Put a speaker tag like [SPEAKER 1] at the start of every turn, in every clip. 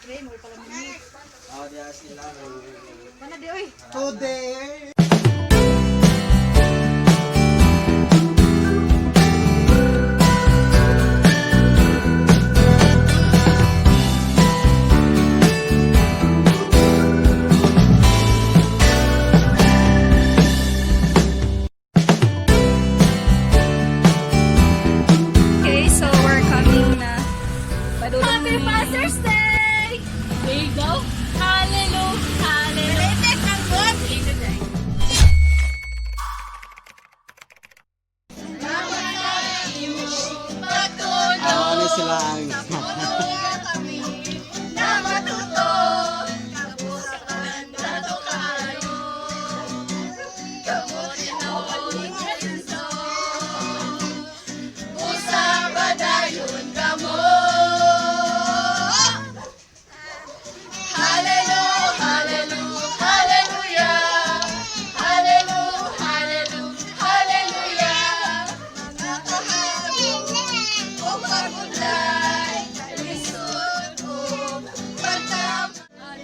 [SPEAKER 1] Oh, diya sila.
[SPEAKER 2] Mana di oy.
[SPEAKER 1] Today.
[SPEAKER 3] Okay, so we're coming na. Happy Father's Day! There you go. Hallelujah! Hallelujah!
[SPEAKER 1] Ano sila ang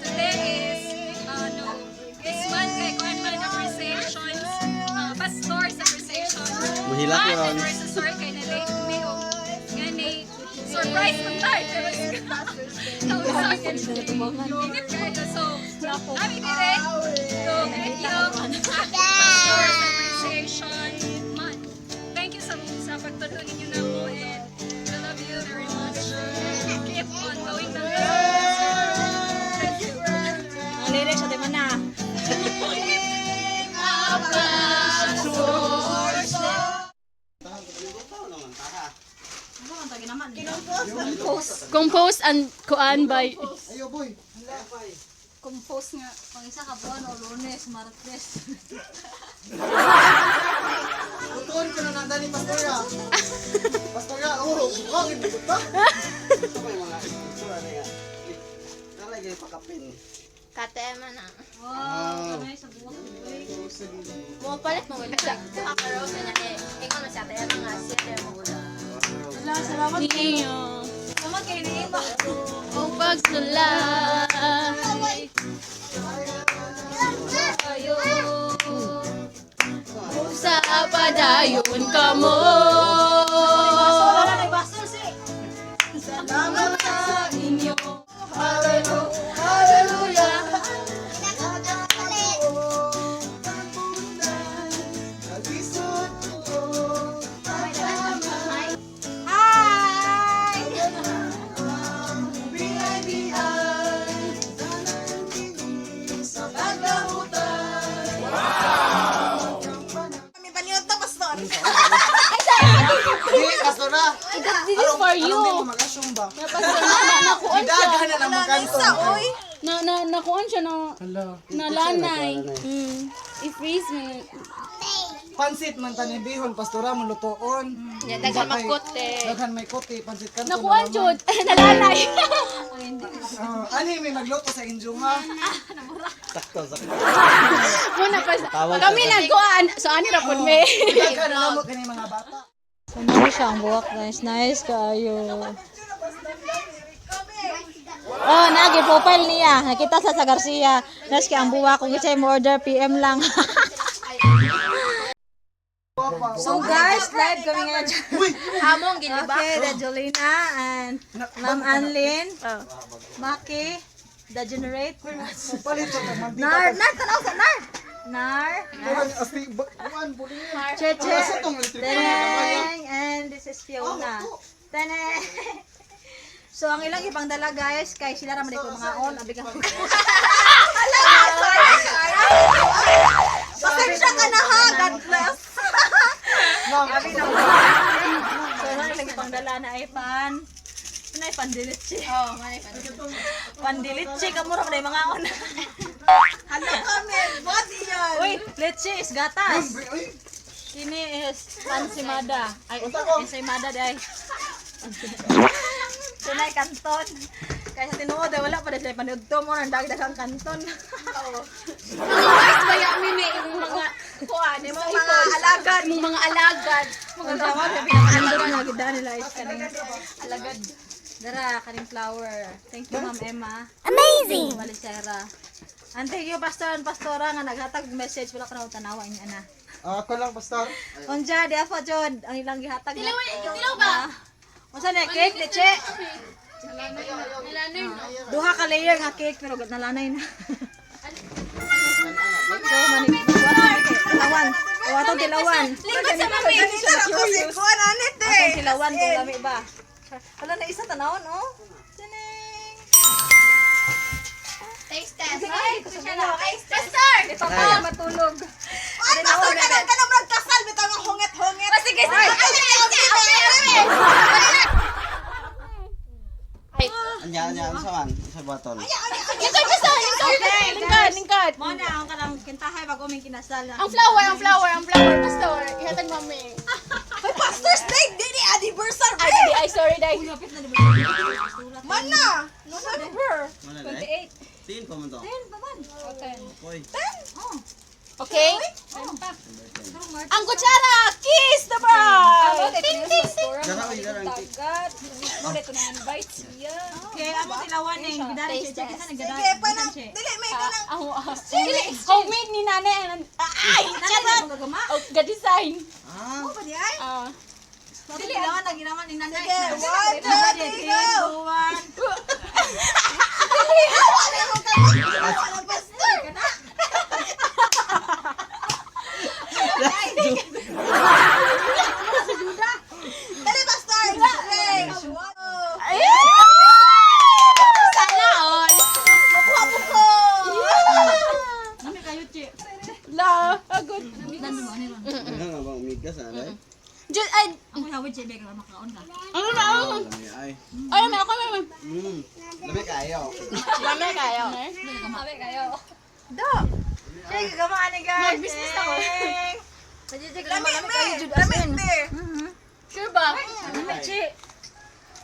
[SPEAKER 3] Today is, no, this month kay kuan man appreciations, pastors appreciation.
[SPEAKER 1] Muhilak
[SPEAKER 3] Ah,
[SPEAKER 1] yun.
[SPEAKER 3] and we're so sorry kay na late me o gani surprise kung tayo pero init kayo. So, kami dire to greet you happy Pastors Appreciation Month. Thank you sa pagtulong ninyo na mo and we love you very much. And keep on going the Thank you.
[SPEAKER 2] Ang lyrics sa man na.
[SPEAKER 4] Compose and kuan by
[SPEAKER 1] Ayo boy.
[SPEAKER 3] Compose nga.
[SPEAKER 2] Pang isa ka buwan o Lunes, Martes.
[SPEAKER 1] Tutuon ko na nandali, Pastora. Pastora, oh, oh, hindi ko ta. Ito ko yung mga ito ano nga. Nalagay pa kapin.
[SPEAKER 5] Katema na.
[SPEAKER 1] Wow.
[SPEAKER 5] Mo palit mo wala sa kakaraw sa niya eh. Ikaw na siya tema nga siya tema wala.
[SPEAKER 2] Wala, salamat.
[SPEAKER 4] niyo.
[SPEAKER 2] Salamat kay Nima.
[SPEAKER 4] O pagsulay. Ayo. Sa padayon ka mo.
[SPEAKER 2] Wala na basol si.
[SPEAKER 1] Salamat
[SPEAKER 4] Sa inyo.
[SPEAKER 1] Hallelujah.
[SPEAKER 2] Hi!
[SPEAKER 6] Kami paniod na, pastor.
[SPEAKER 1] Di, Pastora.
[SPEAKER 4] This is for you.
[SPEAKER 1] Alam mo mag-assume ba?
[SPEAKER 4] Nakuan siya.
[SPEAKER 1] Dagan na lang magkanto.
[SPEAKER 6] Oy,
[SPEAKER 4] Na nakuan siya na nalanay. I-freeze mo.
[SPEAKER 1] Pansit man tani bihon, Pastora, mo lutoon.
[SPEAKER 5] Ya daghan magkote.
[SPEAKER 1] Daghan may kote, pansit kanto.
[SPEAKER 4] Nakuan jud. Nalanay.
[SPEAKER 1] Oh, ani may magluto sa inyo ha. Sakto, sakto.
[SPEAKER 4] Muna pa. Kami nagkuan. So ani ra pud me.
[SPEAKER 1] Daghan na mo kani mga bata.
[SPEAKER 2] So, nice siya ang buwak, guys. Nice kaayo. Oh, nagi profile niya. Nakita sa Garcia. Nice kay ang buwak. Kung isa mo order, PM lang. So guys, live kami ngayon.
[SPEAKER 5] Hamong giliba.
[SPEAKER 2] Okay, the Jolina and Ma'am Anlin. Maki, the generate.
[SPEAKER 1] Palit sa tag
[SPEAKER 2] Nar, nar, tanaw sa nar. Nar,
[SPEAKER 1] Asti, kuan bulingin.
[SPEAKER 2] Cheche,
[SPEAKER 1] Asa tong electric fan na gamay, ah?
[SPEAKER 2] Teneng, and this is Fiona. Teneng. So ang ilang ipang dala guys, kay sila ra man ko mga on, abi ka.
[SPEAKER 6] Pasensya ka na ha. God bless.
[SPEAKER 1] Ma'am,
[SPEAKER 2] So ang ilang ipang dala na ay pan. Ano ay pandilitsi?
[SPEAKER 5] Oh, manay pa.
[SPEAKER 2] Pandilitsi kamo ra man ay mga on.
[SPEAKER 6] Hala kami. Body yan.
[SPEAKER 2] Uy, litsi is gatas.
[SPEAKER 1] uy,
[SPEAKER 2] Kini is pansimada. Ay, ensaymada day. Tunay kanton. Kaya sa tinuod ay wala pa dahil sila panudto mo nang dagdagang kanton.
[SPEAKER 4] Guys, baya mi ni imong mga kuan,
[SPEAKER 6] Mga alagad.
[SPEAKER 4] imong mga alagad.
[SPEAKER 2] Mga tawag na pinakaandot nga gid nila is kaning
[SPEAKER 4] Alagad.
[SPEAKER 2] Dara, kaning flower. Thank you, Ma'am Emma. Amazing! Balisera. And thank you, Pastor and Pastora, nga naghatag message. Wala ka na tanawa ini ana.
[SPEAKER 1] Ah, ako lang, pastor.
[SPEAKER 2] Unja, di afa, Jod. Ang ilang gihatag.
[SPEAKER 5] Tilaw, tilaw ba?
[SPEAKER 2] Unsa na cake, leche?
[SPEAKER 5] Nilanay no.
[SPEAKER 2] Duha ka layer nga cake, pero nalanay na. So, mani, tilawan. O, atong tilawan.
[SPEAKER 4] Lingkod sa mami.
[SPEAKER 6] Ganito ra ko si kuan anit eh.
[SPEAKER 2] Atong tilawan kung lami ba. Wala na isa tanawon, oh. Tining!
[SPEAKER 5] Taste test.
[SPEAKER 2] Ay,
[SPEAKER 5] Pastor!
[SPEAKER 3] Ito pa, matulog.
[SPEAKER 6] Ay, pastor ka lang ka na kasal bitaw nga hungit-hungit.
[SPEAKER 4] Sige, sige.
[SPEAKER 1] Anya, anya, ano sa man? Sa bottle.
[SPEAKER 4] Lingkod, Pastor! Lingkod! Lingkod, lingkod.
[SPEAKER 2] Mo na ang kanang kintahay bago may kinasal na.
[SPEAKER 4] Ang flower, ang flower, ang flower, Pastor. Ihatag mami.
[SPEAKER 6] Ay, pastor's day, di ni anniversary.
[SPEAKER 4] Ay, di, ay, sorry, day.
[SPEAKER 2] Lapit na di ba?
[SPEAKER 6] Mana, November.
[SPEAKER 1] Wala na eh. Tingin pa man to.
[SPEAKER 2] 10 pa man.
[SPEAKER 1] Oy.
[SPEAKER 2] Oh.
[SPEAKER 4] Okay? Ang kutsara! Kiss the bride! Ting, ting, ting!
[SPEAKER 1] Dara, oy, dara, ang cake.
[SPEAKER 3] Agad. Muna ito na invite siya.
[SPEAKER 2] Okay, amo tilawan eh. Gidari siya. Check isa nagdadari.
[SPEAKER 6] Sige, pa na, dili may ka nang
[SPEAKER 4] Dili, homemade ni nanay. Ay,
[SPEAKER 2] Nanay mo gagama.
[SPEAKER 4] Oh, ga-design.
[SPEAKER 1] Ah,
[SPEAKER 6] ba di ay?
[SPEAKER 4] Ah.
[SPEAKER 2] Dili tilawan ang ginawa ni nanay.
[SPEAKER 6] Sige, one, two, three, go.
[SPEAKER 2] One.
[SPEAKER 6] Wala mo ka. Wala pastor. Dali pastor. Three, one.
[SPEAKER 4] Sana all.
[SPEAKER 6] Makuha mo ko.
[SPEAKER 2] Nami kayo, Chi.
[SPEAKER 4] La, agad.
[SPEAKER 2] Nami mo, ano yun?
[SPEAKER 1] ano nga bang umigas, ano eh?
[SPEAKER 4] Diyan, ay,
[SPEAKER 2] Ako hawid, Chi. Beka, makaon ka.
[SPEAKER 4] ano na, ano?
[SPEAKER 1] Lami ay.
[SPEAKER 4] Ay, may ako, may.
[SPEAKER 1] Lami kayo.
[SPEAKER 4] Lami kayo.
[SPEAKER 3] Sabi kayo.
[SPEAKER 2] Do! Chi, gagama ani guys.
[SPEAKER 4] Mag-business ako.
[SPEAKER 6] Lami me. Lami te.
[SPEAKER 4] Sure ba?
[SPEAKER 2] Nami, Chi.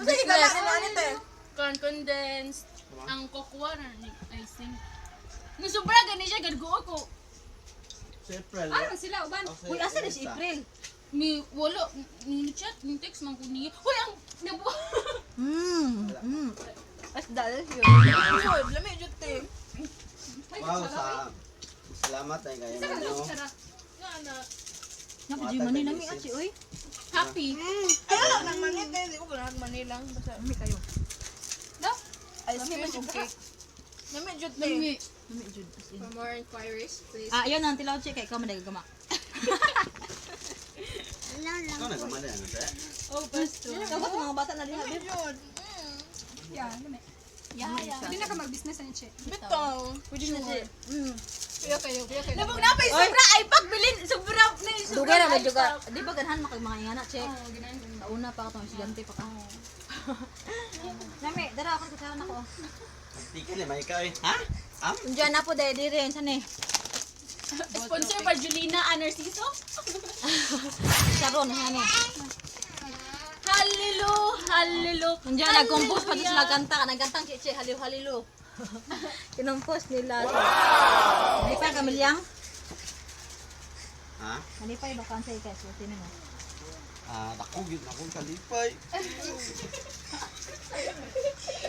[SPEAKER 6] Unsa gigama nila ani te?
[SPEAKER 4] Condensed. Ang cocoa na ni icing. Nung sobra gani siya, gadgo ako.
[SPEAKER 1] Sa April.
[SPEAKER 3] Ano sila, uban?
[SPEAKER 2] Uy, asa na si April?
[SPEAKER 4] Ni wala ni chat, ni text man ko niya. Uy, ang nabu.
[SPEAKER 2] As dal yun.
[SPEAKER 6] Jud, lami jud te.
[SPEAKER 1] Wow, sa salamat ay kayo ninyo.
[SPEAKER 2] Naku, G, mani nami, ah, Chi, uy.
[SPEAKER 4] Happy.
[SPEAKER 6] Ayaw lang nang manit eh. Di ko ganang Manila. Basta
[SPEAKER 2] Nami kayo.
[SPEAKER 6] ice cream ug cake. Lami jud te.
[SPEAKER 4] Lami.
[SPEAKER 2] Nami, Jud. As in.
[SPEAKER 5] For more inquiries, please.
[SPEAKER 2] Ah, ayun ang tilaw, Chi. Kay ikaw man nagagama.
[SPEAKER 1] Ikaw nagkamali ano te?
[SPEAKER 3] Oh, pastor.
[SPEAKER 2] Dapat mga bata na diha, babe.
[SPEAKER 6] Jud.
[SPEAKER 3] Yeah, lami.
[SPEAKER 2] Yeah,
[SPEAKER 3] Hindi na ka mag-business ani, Che.
[SPEAKER 6] Bitaw.
[SPEAKER 3] Pwede na, Che. Kuya kayo, kuya kayo.
[SPEAKER 4] Labog na pa sobra ay pagbilin, sobra na yung sobra.
[SPEAKER 2] Dugay na medyo ka. Di ba ganahan makag mga ingana, Che?
[SPEAKER 3] Oo, ganahan ko.
[SPEAKER 2] Tauna pa ka, estudyante pa ka. Nami, dara ako kutsara na ko.
[SPEAKER 1] Tigil eh, may ikaw eh. Ha? Am?
[SPEAKER 2] Undiyan na po dahil diri unsa ni?
[SPEAKER 4] Sponsor pa Julina Anarciso.
[SPEAKER 2] Sharon ano ni?
[SPEAKER 4] Hallelu, hallelu.
[SPEAKER 2] Undiyan nag-compose pa sila kanta, nagkantang che che haliw halilu. Kinompose nila. Wow! Di pa kamilyang?
[SPEAKER 1] Ha?
[SPEAKER 2] Malipay ba kan sa ikay sulti nimo?
[SPEAKER 1] Ah, dako gyud na akong kalipay.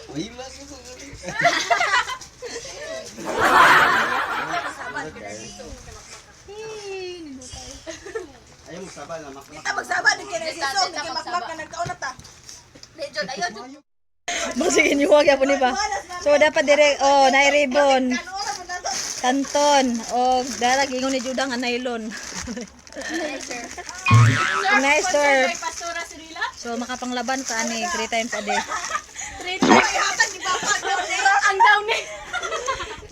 [SPEAKER 1] Wala ko sa kalipay. Ayaw mo sabay na makmak.
[SPEAKER 6] Ta magsaba ni kay Narciso, ni kay makmak na nagkaon na ta.
[SPEAKER 5] Jud, ayaw, Jud.
[SPEAKER 2] Basig inyo gyapon ni ba? So dapat dire oh, nay ribbon.
[SPEAKER 6] Kano ra man na to.
[SPEAKER 2] Kanton o dara gingon ni Juda nga nylon. Nice sir.
[SPEAKER 4] Pastora Cirila.
[SPEAKER 2] So makapanglaban ka ani 3 times a day.
[SPEAKER 6] Ay, hatag ni Papa.
[SPEAKER 4] Ang down ni.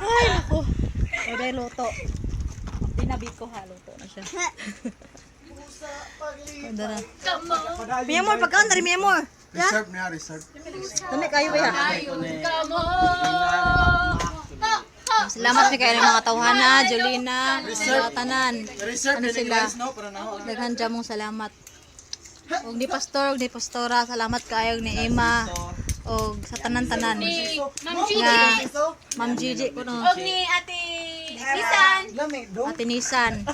[SPEAKER 2] Ay nako. O dahil luto. Dinabi ko ha luto na siya. O, Dara.
[SPEAKER 4] Come on.
[SPEAKER 2] Miyamor pagkaon dari miyamor. Ya?
[SPEAKER 7] Reserve na, reserve.
[SPEAKER 2] Dami kayo ba ya?
[SPEAKER 4] Come on. Ha, ha.
[SPEAKER 2] Salamat mi kayo ng mga tawhana, Jolina, mga tanan.
[SPEAKER 7] Reserve
[SPEAKER 2] Ano
[SPEAKER 7] ano
[SPEAKER 2] sila?
[SPEAKER 7] sila? No, para na ako.
[SPEAKER 2] Daghan dyan mong salamat. Og ni Pastor, og ni Pastora, salamat kayo ni Emma, og sa tanan-tanan.
[SPEAKER 4] Ni Ma'am Gigi.
[SPEAKER 2] Nga, Ma'am Gigi ko no.
[SPEAKER 4] Og ni Ate Nisan.
[SPEAKER 1] Lami do.
[SPEAKER 2] Ate Nisan.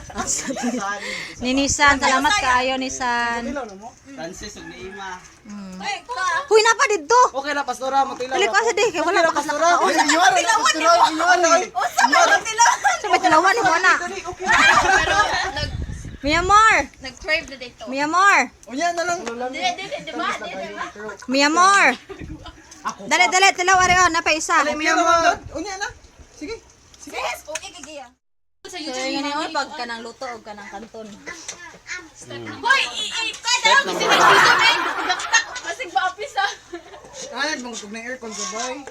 [SPEAKER 2] Ni Nisan, salamat kaayo Nisan.
[SPEAKER 7] Ilaw na mo.
[SPEAKER 1] Francis ug ni Ima.
[SPEAKER 2] Huy, napa didto.
[SPEAKER 1] Okay na, pastora, matila.
[SPEAKER 2] Dali ko asa di kay wala pa
[SPEAKER 1] Pastora. Inyora na, pastora, inyora. Inyora.
[SPEAKER 2] Sa may tilawan ni mo na.
[SPEAKER 5] Pero nag
[SPEAKER 2] Mi amor.
[SPEAKER 5] nag-crave na dito.
[SPEAKER 2] Mi amor.
[SPEAKER 1] Unya na lang.
[SPEAKER 5] Di di di ba? Di di ba?
[SPEAKER 2] Mi amor. Dali, dali, tilaw ari oh, napa isa.
[SPEAKER 1] Unya na. Unya na. Sige.
[SPEAKER 2] So yun yun, pag kanang luto o kanang kanton.
[SPEAKER 4] Hoy, i-i ka daw kasi nagdito na daktak basig ba apis ah.
[SPEAKER 1] Ay, mangutog na aircon sa bay.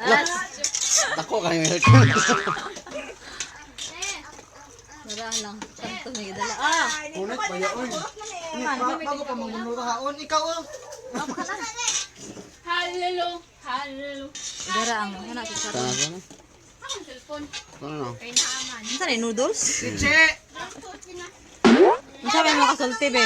[SPEAKER 7] Dako kayo aircon.
[SPEAKER 2] Wala lang, kanton may gidala. Ah,
[SPEAKER 1] Punit pa yaon. Bago pa mangunura haon ikaw oh.
[SPEAKER 3] Hallelujah. Hallelujah.
[SPEAKER 2] dara ang kana sa
[SPEAKER 7] Tama na.
[SPEAKER 3] Ang cellphone.
[SPEAKER 7] Ano?
[SPEAKER 2] Unsa ni noodles?
[SPEAKER 1] Si Che.
[SPEAKER 2] Unsa may mga kasulti be?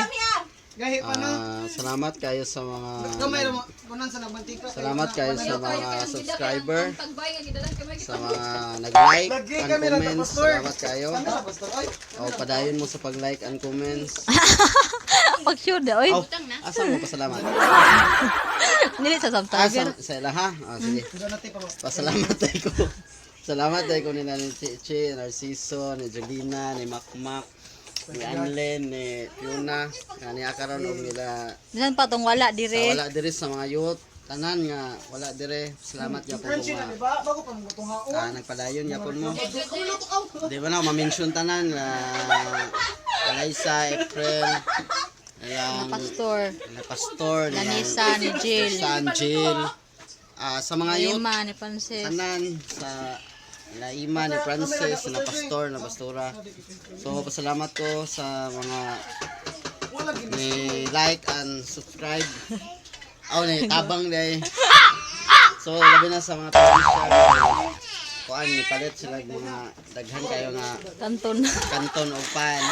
[SPEAKER 1] Gahi pa no.
[SPEAKER 7] Ah, salamat kayo sa mga
[SPEAKER 1] Gamay ra mo kunan sa nagmantika.
[SPEAKER 7] Salamat kayo sa mga subscriber,
[SPEAKER 3] Tagbay nga gidalan kami.
[SPEAKER 7] sa mga nag-like
[SPEAKER 1] Lagi
[SPEAKER 7] and
[SPEAKER 1] kami lang
[SPEAKER 7] comments.
[SPEAKER 1] pastor.
[SPEAKER 7] Salamat kayo.
[SPEAKER 1] Kami sa pastor ay.
[SPEAKER 7] O padayon mo sa pag-like and comments.
[SPEAKER 2] Pag sure da oy.
[SPEAKER 7] Oh, asa mo pasalamat?
[SPEAKER 2] Dili sa
[SPEAKER 7] Ah,
[SPEAKER 2] subscriber.
[SPEAKER 7] sa ila ha? Ah, sige.
[SPEAKER 1] Doon natin pa.
[SPEAKER 7] Pasalamat tayo ko. Salamat tayo ko nila ni Chichi, Narciso, ni Jolina, ni Makmak, ni Anlen, ni Fiona, nga ni Akaron og nila
[SPEAKER 2] Bisan pa tong wala
[SPEAKER 7] sa
[SPEAKER 2] dire.
[SPEAKER 7] wala diri sa mga youth tanan nga wala dire. Salamat gyapon
[SPEAKER 1] Crunchy na
[SPEAKER 7] mo
[SPEAKER 1] di ba? Bago pa mangutong haon.
[SPEAKER 7] nga nagpadayon gyapon mo. Di ba na ma-mention tanan nga Eliza, April, ang
[SPEAKER 2] Pastor,
[SPEAKER 7] na pastor, nila
[SPEAKER 2] Lanisa, ni Jill,
[SPEAKER 7] San Jill, ah, sa mga youth
[SPEAKER 2] Lima, ni Francis.
[SPEAKER 7] tanan sa Laima ni Francis na pastor na pastora. So pasalamat ko sa mga
[SPEAKER 1] Wala gid.
[SPEAKER 7] ni like and subscribe. Aw ni tabang day. So labi na sa mga probinsya kuan ni palit sila og mga daghan kayo nga
[SPEAKER 2] Kanton.
[SPEAKER 7] kanton o pan.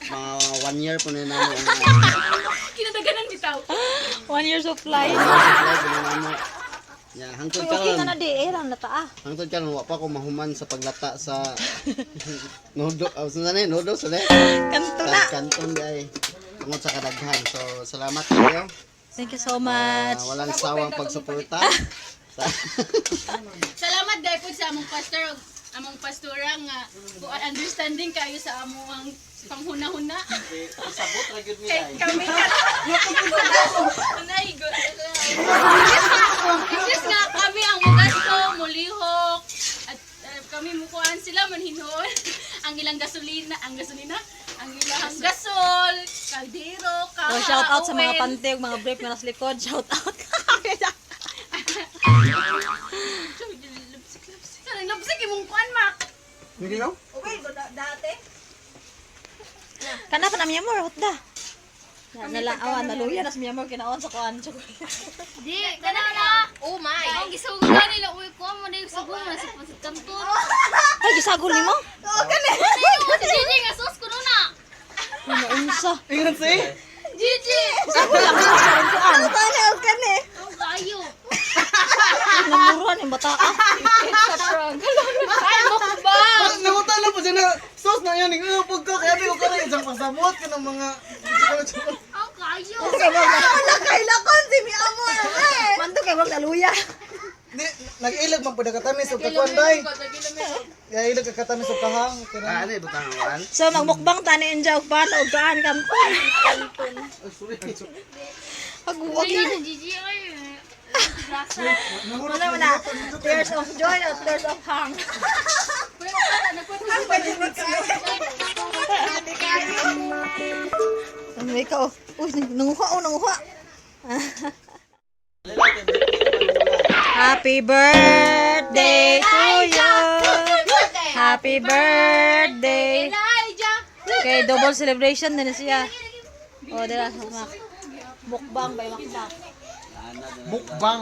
[SPEAKER 7] Mga one year po na namo ang
[SPEAKER 3] Kinadaganan bitaw.
[SPEAKER 2] One year supply.
[SPEAKER 7] one year supply po na namo. Ya, hangtod
[SPEAKER 2] Uy, okay
[SPEAKER 7] karon.
[SPEAKER 2] na na di eh lang na taa.
[SPEAKER 7] Hangtod karon wa pa ko mahuman sa paglata sa nodo, oh, sa na nodo sa na.
[SPEAKER 2] Kanton na.
[SPEAKER 7] Kanton day. Tungod sa kadaghan. So salamat kayo.
[SPEAKER 2] Thank you so much.
[SPEAKER 7] Ah, walang sawang pagsuporta.
[SPEAKER 3] Salamat dahil po sa among pastor ug among pastora nga kuan understanding kayo sa among panghuna-huna.
[SPEAKER 7] Sabot ra gyud
[SPEAKER 3] Kay kami ka. Unay go. Imbes nga kami ang mugasto, mulihok at kami mukuan sila manhinuon ang ilang gasolina, ang gasolina, ang ilang gasol, kaldero, kaha,
[SPEAKER 2] Oh, shout out sa mga
[SPEAKER 3] oil.
[SPEAKER 2] pante ug mga brief nga nasa likod. Shout out.
[SPEAKER 3] Lupsik, lupsik. Sana lupsik imong kuan mak.
[SPEAKER 1] Hindi no?
[SPEAKER 2] Kana pa na miyamor hotda. Na nala awa naluya na sa miyamor kinaon sa kuan.
[SPEAKER 5] Di, kana na. Oh my. Ang gisugod na nila uy ko mo na gisugod na sa pasit kanton.
[SPEAKER 2] Ay gisagol nimo?
[SPEAKER 5] Ay, si Gigi nga sus kuno na.
[SPEAKER 2] Ano unsa?
[SPEAKER 1] Ingat si.
[SPEAKER 5] Gigi.
[SPEAKER 2] Gisagol lang sa kuan.
[SPEAKER 5] Ang kayo.
[SPEAKER 2] Namuruan yung bata ah.
[SPEAKER 3] Ay mukbang.
[SPEAKER 1] Nangutan lang po siya na sauce na yan. Ikaw pag ko kaya ko karon isang pasabot ka ng mga
[SPEAKER 5] Ang kayo.
[SPEAKER 2] Manto kay wag naluya.
[SPEAKER 1] Di, nag-ilag man pud katamis og kakuan day. Nag-ilag ka katamis og kahang.
[SPEAKER 7] Ah, ano ibutang kuan?
[SPEAKER 2] So magmukbang tani inja og pan og kaan kanton. Pag
[SPEAKER 5] Ay, si Gigi ay.
[SPEAKER 2] Wala mo na. Tears of joy or tears of hang. Ano ikaw? Uy, nanguha oh, nanguha. Happy birthday to you. Happy birthday.
[SPEAKER 3] Elijah.
[SPEAKER 2] Okay, double celebration na na siya. Oh, dira sa mak. Mukbang by makbang.
[SPEAKER 1] Mukbang.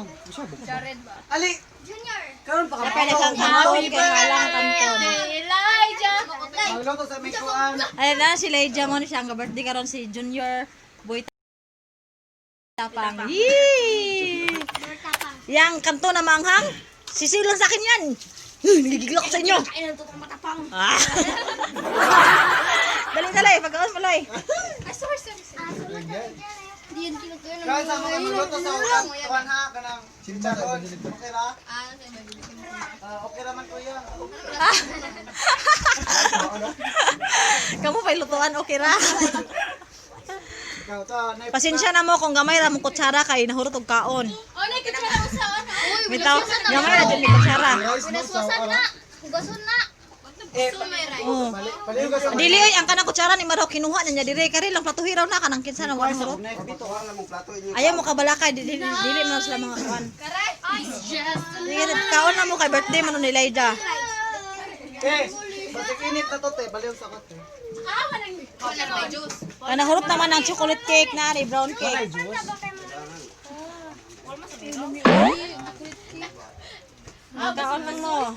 [SPEAKER 1] Ali.
[SPEAKER 5] Junior.
[SPEAKER 1] Karon pa ka.
[SPEAKER 2] Kapag kang kanton, kay ngalang kanton.
[SPEAKER 3] Elijah.
[SPEAKER 1] Magluto sa may kuan.
[SPEAKER 2] Ayun na, si Leia mo siya ang birthday karon si Junior Boy Tapang. Yee! Yang kanto na maanghang, sisiw lang sa akin yan. Nagigigil ako sa inyo.
[SPEAKER 5] Ay, nang matapang.
[SPEAKER 2] Ah. Dali, dali, pagkaon mo, Loy.
[SPEAKER 5] Ay, sorry, sorry. sorry.
[SPEAKER 1] Guys, ang mga magluto sa ulan, kuan ha, kanang chicharon. Okay ra? Ah, okay ra man, kuya.
[SPEAKER 2] Kamu pa'y lutuan, okay ra.
[SPEAKER 1] Ikaw to, nay.
[SPEAKER 2] Pasensya na mo kung gamay ra mong kutsara kay nahurot og kaon.
[SPEAKER 5] Oh, nay kutsara usa ano. Uy,
[SPEAKER 2] Bitaw, gamay ra jud ni kutsara.
[SPEAKER 5] Pinaswasan na. Hugason na.
[SPEAKER 1] Eh,
[SPEAKER 2] Oh.
[SPEAKER 1] paliw ka sa
[SPEAKER 2] Dili oy ang kanang kutsara ni Maraw kinuha na niya dire kari lang platuhi raw na kanang kinsa na wa hurot.
[SPEAKER 7] Knife dito ang lamong plato inyo.
[SPEAKER 2] Ayaw mo kabalakay dili dili man sila mga kuan.
[SPEAKER 5] It's just a
[SPEAKER 2] Sige, kaon na mo kay birthday man ni Elijah.
[SPEAKER 1] Eh, basig init na to, te. Baliw sa kote.
[SPEAKER 2] Kay nahurot naman ang chocolate cake na ni brown cake. Kaon lang mo.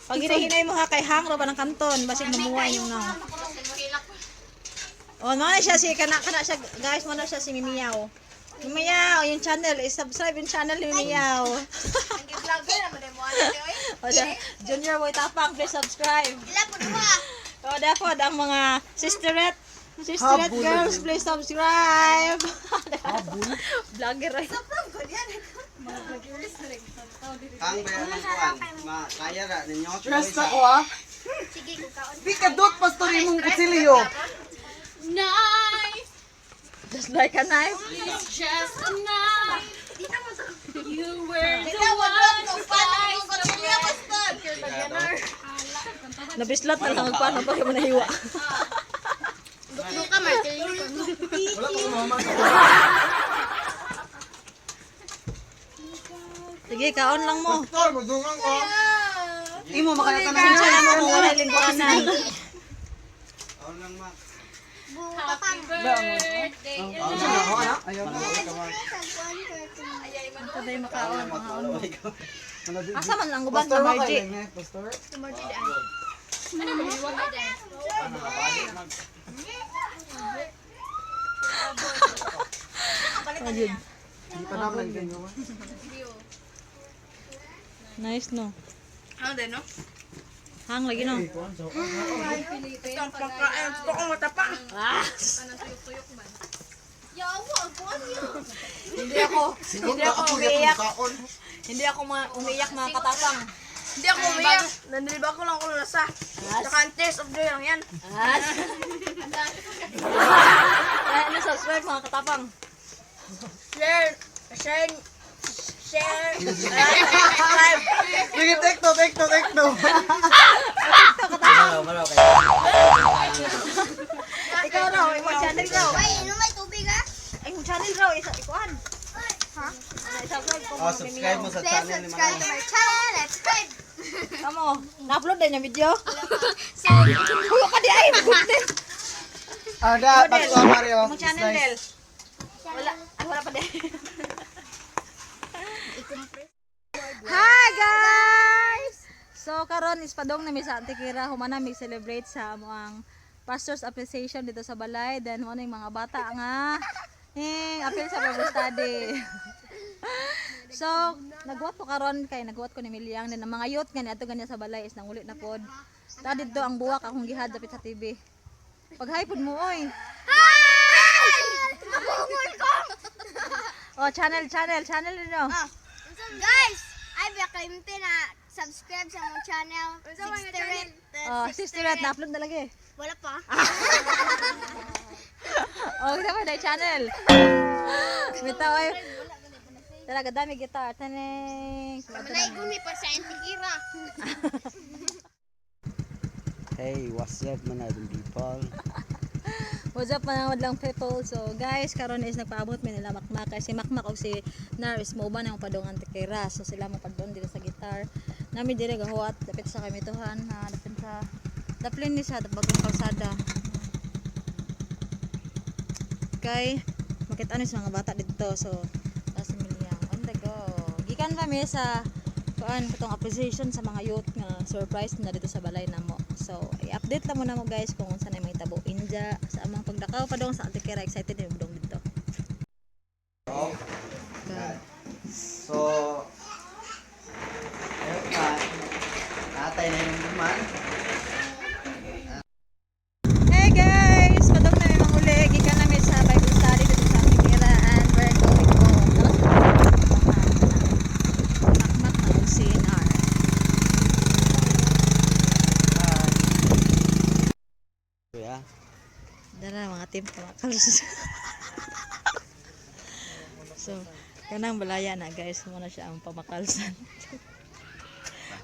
[SPEAKER 2] Pag hinahinay mo ha kay hangro pa ng kanton basig mamuha yung na. Oh, mo na siya si kana kana siya guys, mo na siya si Mimiyaw. Mimiyaw, yung channel, i-subscribe yung channel ni Mimiyaw. O, siya, Junior Boy Tapang, please subscribe. O, dapat ang mga sisterette, sisterette girls, please subscribe. Vlogger ay.
[SPEAKER 7] Kang bayan ng kuan. Ma kaya ra ninyo.
[SPEAKER 1] Stress ako ah. Di ka dot, pastor imong kutsilyo.
[SPEAKER 5] knife.
[SPEAKER 2] Just like a knife.
[SPEAKER 5] It's just a knife. You were the one who sliced the bread.
[SPEAKER 2] Nabislat na lang ang paano pa mo nahiwa.
[SPEAKER 1] Wala pa ko mama.
[SPEAKER 2] Sige, kaon lang mo.
[SPEAKER 1] Pastor, magdungan ko. Imo makalatan na
[SPEAKER 2] Pasensya na mo kung wala lingwanan.
[SPEAKER 7] Aon lang ma.
[SPEAKER 5] Happy birthday.
[SPEAKER 7] Aon lang ako na. Ayaw na.
[SPEAKER 2] Taday makaon, makaon mo. Asa man lang uban
[SPEAKER 1] Pastor,
[SPEAKER 2] na
[SPEAKER 1] wa kay
[SPEAKER 2] Margie?
[SPEAKER 1] lang eh, pastor. Di pa naman nagganyo.
[SPEAKER 2] Nice no.
[SPEAKER 6] Ano din, no?
[SPEAKER 2] Hang lagi no.
[SPEAKER 6] Ito ang pagkain. Ito ang mata pa.
[SPEAKER 2] Ah! Hindi ako, hindi ako umiiyak. Hindi ako umiiyak mga katapang.
[SPEAKER 6] Hindi ako umiyak. Nandiliba ko lang ako lasa. Saka ang taste of joy lang yan.
[SPEAKER 2] As. Ay, ano subscribe mga katapang.
[SPEAKER 6] Share, share, share, subscribe.
[SPEAKER 1] Sige, take two, take two, take two.
[SPEAKER 2] Ikaw raw, imong channel raw.
[SPEAKER 5] Ay, ano may tubig ah?
[SPEAKER 2] Ay, imong channel raw isa ikuan. Ha? Subscribe ko.
[SPEAKER 7] Oh, subscribe mo sa
[SPEAKER 5] Please
[SPEAKER 7] channel ni
[SPEAKER 5] subscribe to
[SPEAKER 7] Manang.
[SPEAKER 5] my channel. Let's subscribe.
[SPEAKER 2] Amo, na-upload din yung video.
[SPEAKER 5] Sorry.
[SPEAKER 2] Hulo ka di ay, goodness.
[SPEAKER 1] Ah, da, pastor Mario.
[SPEAKER 2] Imong channel del. Wala, ay wala pa din. Hi guys! So karon is padong nami sa Antikira human nami celebrate sa amoang pastor's appreciation dito sa balay then mo yung mga bata nga eh apil sa Bible study. So, nagwat ko karon kay nagwat ko ni Milyang then ang mga youth nga niadto ganyan sa balay is nanguli na pod. Ta didto ang buwak akong gihad dapit sa TV. Pag-hi pod mo oy.
[SPEAKER 5] Hi! Mabungol ko!
[SPEAKER 2] Oh, channel channel channel ninyo.
[SPEAKER 5] Guys, ay baka na subscribe sa mong channel. Sisterette.
[SPEAKER 2] Oh, sisterette na-upload na lagi.
[SPEAKER 5] Wala pa.
[SPEAKER 2] Oh, kita pa na channel. Bitaw ay. Talaga dami guitar. Taneng.
[SPEAKER 5] Manay gumi pa sa Antikira.
[SPEAKER 7] Hey, what's up mga people?
[SPEAKER 2] What's up mga madlang people? So guys, karon is nagpaabot mi nila Makmak kasi Makmak og si Nar is mauban ang padong Antikira. So sila mo padong dito sa guitar. Nami dire gahuwat dapit sa kamituhan ha, dapit sa daplin ni sa bagong kalsada. Kay makita ni sa mga bata dito. So tas Milyang on the go. Gikan pa mi sa kuan katong appreciation sa mga youth nga surprise na dito sa balay namo. So, i-update lang muna mo guys kung unsa na may tabo inja sa among pagdakaw pa dong sa Antikira excited ni dong dito.
[SPEAKER 7] So, ayun nga. Natay na yung duman.
[SPEAKER 2] Hey guys, padong na mi manguli gikan nami sa Bible study dito sa Antikira. Team Pamakal. So, kanang balaya na, guys, mo na siya ang pamakalsan.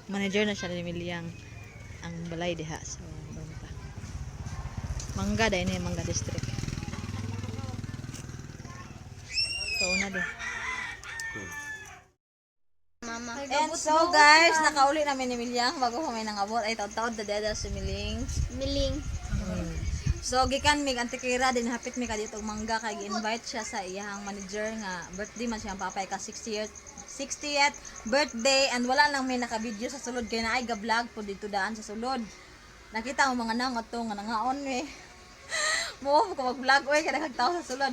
[SPEAKER 2] Manager na siya ni Milyang ang balay diha. So, doon pa. Mangga dahil ni Mangga District. Pauna din. And so guys, nakauli namin ni Milyang bago kami nangabot ay taon-taon na dada si Miling.
[SPEAKER 5] Miling.
[SPEAKER 2] So gikan mig Antikira din, hapit mi kadito og mangga kay gi-invite siya sa iyang manager nga birthday man siyang papay ka 60 years 60th birthday, and wala lang may naka-video sa sulod kay naay ga-vlog po dito daan sa sulod. Nakita mo mga nang ato nga nangaon eh. Mo ko mag-vlog oy kay daghang tao sa sulod.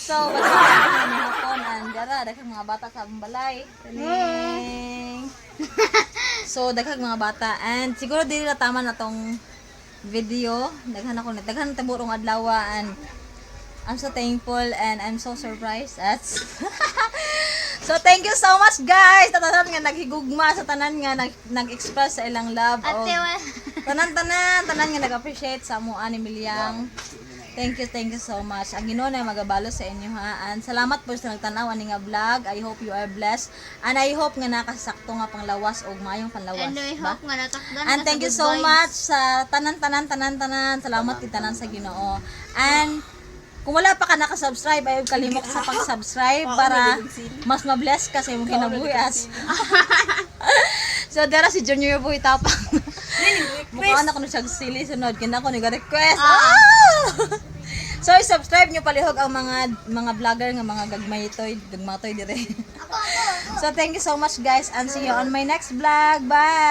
[SPEAKER 2] So basta ni hapon and dara daghang mga bata sa among balay. Kaning. So daghang mga bata and siguro dili na tama na tong video. Daghan ako na daghan taburong adlaw and I'm so thankful and I'm so surprised at so thank you so much, guys, sa tanan nga naghigugma, sa tanan nga nag-express sa ilang love
[SPEAKER 5] Ate,
[SPEAKER 2] tanan tanan tanan nga nag-appreciate sa amoa ni Milyang. Thank you, thank you so much. Ang Ginoo na magabalo sa inyo ha. And salamat po sa nagtanaw ani nga vlog. I hope you are blessed and I hope nga nakasakto nga panglawas og maayong panglawas
[SPEAKER 5] And I
[SPEAKER 2] ba?
[SPEAKER 5] hope nga natakdan
[SPEAKER 2] And
[SPEAKER 5] ka sa
[SPEAKER 2] thank you
[SPEAKER 5] good
[SPEAKER 2] so
[SPEAKER 5] vibes.
[SPEAKER 2] much sa tanan tanan tanan tanan. Salamat kay tanan sa Ginoo. And kung wala pa ka nakasubscribe, ayaw kalimot sa pag-subscribe para mas ma-bless ka sa imong kinabuhi as. So dara si Junior Boy Tapang. Mukha na kuno siya sili sunod kina ko ni request. Ah! So i-subscribe nyo palihog ang mga vlogger nga mga gagmay toy, gagmatoy dire. So thank you so much, guys, and see you on my next vlog. Bye.